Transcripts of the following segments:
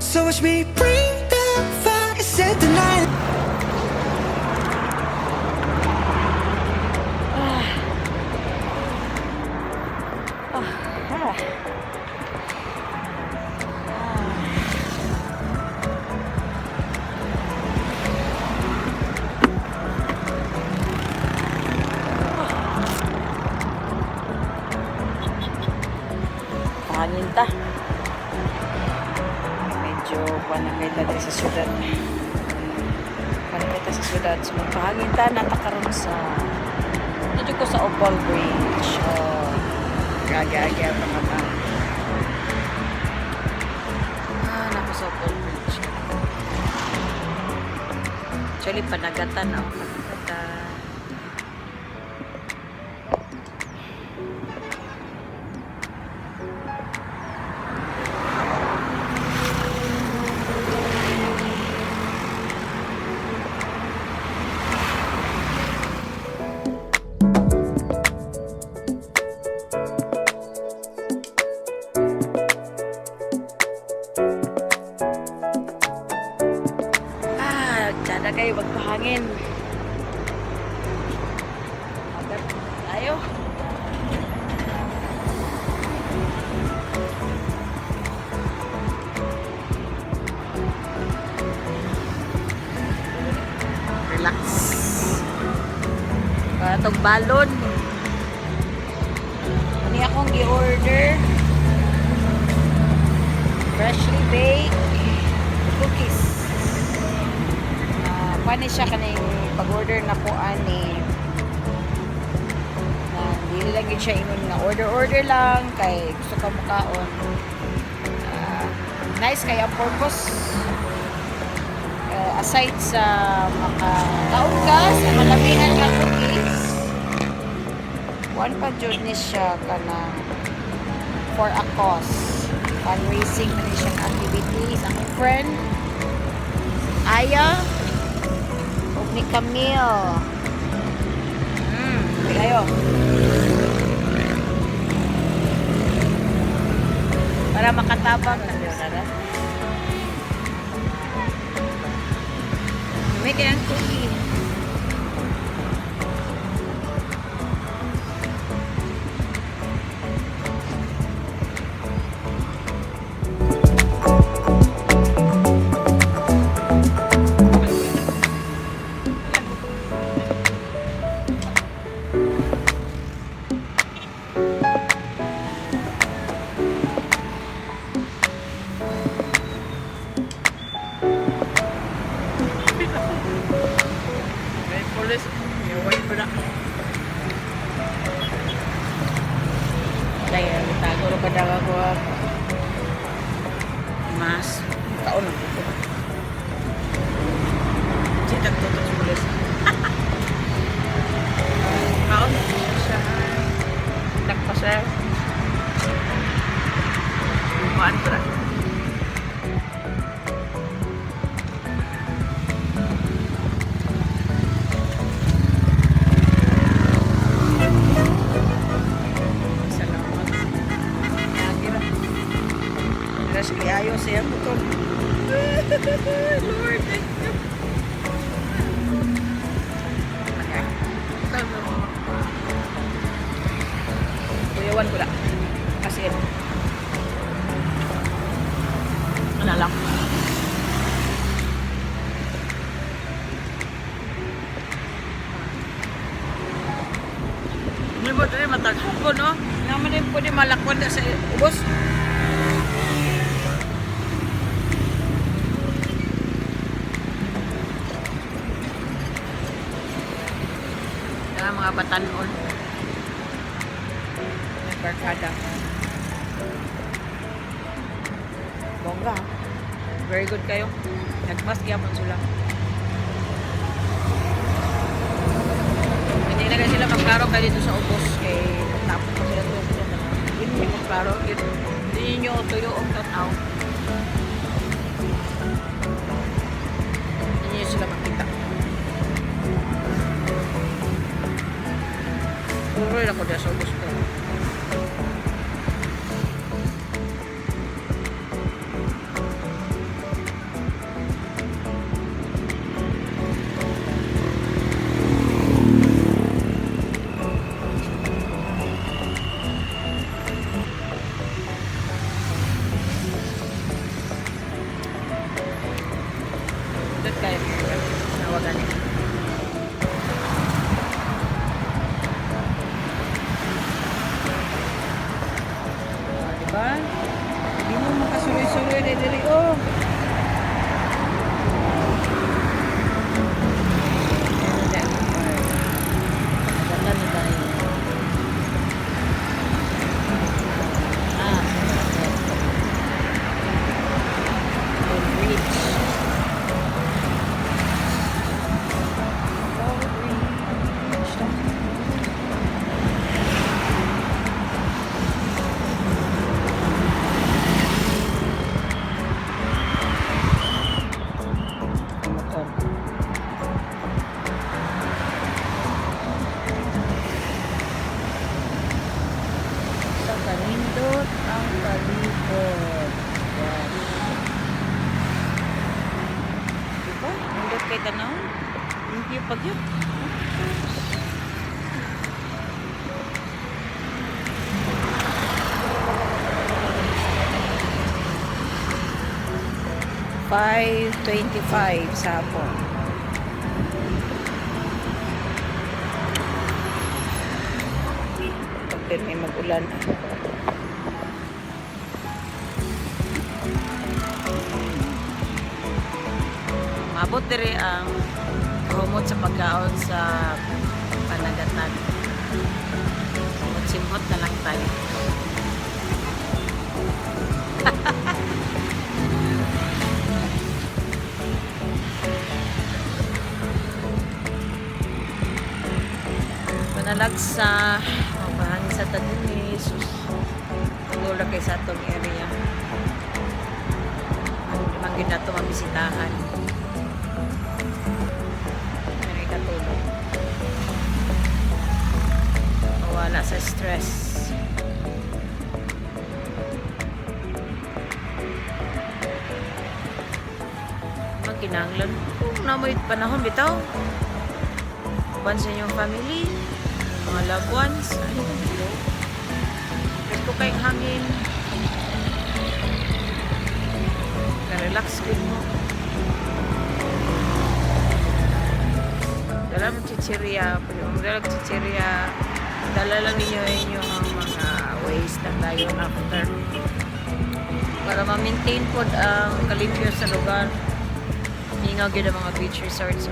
So watch me bring the fire, set the night. Ah. Pahangin ta. Medyo kuwan na kita diri sa syudad. Kuwan na kita sa syudad. So magpahangin ta nata karon sa dito ko sa Opal Bridge. Oh, gagi-agi ang mga tao. Ah, nako sa Opal Bridge. Actually, panagatan ako. Panagatan. Ah, tsada kayo magpahangin. Agad tayo. Relax. Para tong balon. Ano akong gi-order? Freshly baked cookies. Ah, paano siya kaning pag-order na ko ani na dili lang yun siya ingon nga order order lang kay gusto ka mukaon. Ah, nice kay ang purpose. Eh, aside sa makakaon ka sa malamihan nga cookies, one pa jud ni siya kanang for a cause, fundraising man ni siyang activities, ang friend Aya ug ni Camille. Kayo. Para makatabang na. May kayang cookie. May police. Iwan ko na. Kaya, tago ro ka daw ako. Mas, taon na ko. Sitag tutok sa police. Kaon siya. Takpa siya. Bukaan ko na. Salamat. Nagira. Pero sige, ayos siya butol. Lord, thank you. Okay. Kuyawan ko na. Kasi, ano lang. Hindi mo rin mataghapon, no? Naman din pwede malakwan na sa ubos. Kaya mga batanon. May barkada. Bongga. Very good kayo. Nagmas gyapon sila. Hindi na kasi sila magklaro kayo dito sa ubos kay tapos na sila doon. Hindi magklaro. Hindi nyo tuyo ang tanaw. Hindi nyo sila makita. Puro ako dyan sa ubos ko. Diba? Hindi mo makasuloy-suloy na diri oh. Ano na ang park? Ganda na tayo. Ah, the bridge. The bridge. Motor. Sa kanindot ang palibot. Yes. Diba? Nindot kay tanaw. Limpyo pag yun. 5:25 sa hapon. Pag may mag-ulan. Mabot dire ang promote sa pagkaon sa Panagatan. Simot-simot na lang tayo. Panalagsa, mapahangin sa tadini, sus. Wala kay sa atong area. Ang man gyud nato mabisitahan. May katulog. Mawala sa stress. Magkinahanglan kung na may panahon bitaw. Uban sa inyong family, mga loved ones. Ay, hello. Presko kayong hangin. Ka-relax gud mo. Dala mo chichirya. Pwede mo magdala og chichirya. Dala lang ninyo inyong mga waste na dayon after. Para ma-maintain po ang kalimpyo sa lugar. Hingaw gyud ang mga beach resorts.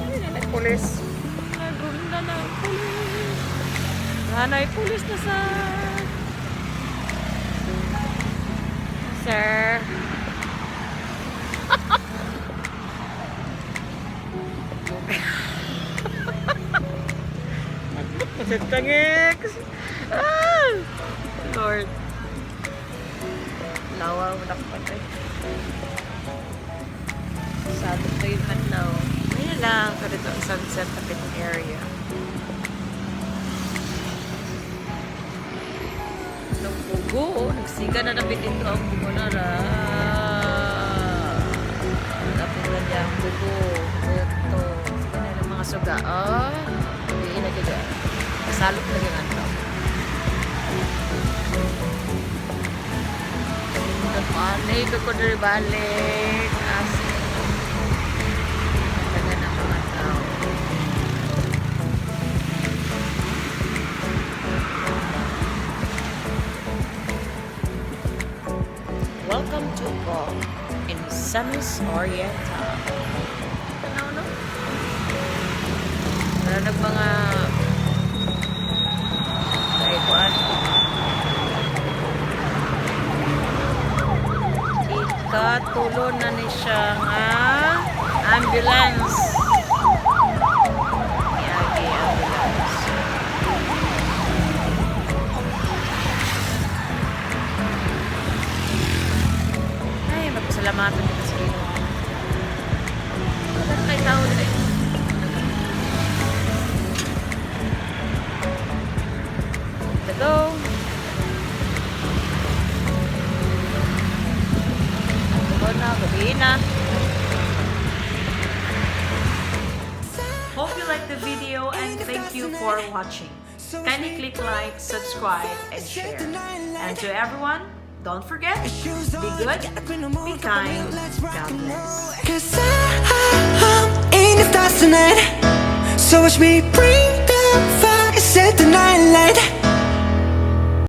Ay, nagpulis. Nagunda na ang pulis. Nanay, pulis na sa... Sir. Tangik! Ah! Lord. Lawa, wala ka pantay. Sabi ko yung adlaw. Ayun lang, pero ito ang sunset kapit area. Nagbugo, nagsiga na napit ito ang bugo na ra. Tapos na niya ang bugo. Ito. Sige na ng mga suga. Oh, hindi na gito. Kasalok na yung adlaw. Balik ko diri balik. As Taga na mga tao. Welcome to Go in Misamis Oriental. Tanaw no? Wala nag mga ay kuan. Ikatulo na ni siya nga ambulance. Yagi ambulance. Ay, magpasalamatan kita sa Ginoo. Wala kay tao diri. To go. Go na, gabi na. Hope you liked the video and thank you for watching. Kindly click like, subscribe, and share. And to everyone, don't forget, be good, be kind, God bless. 'Cause I'm in the stars tonight. So watch me bring the fire, set the night light.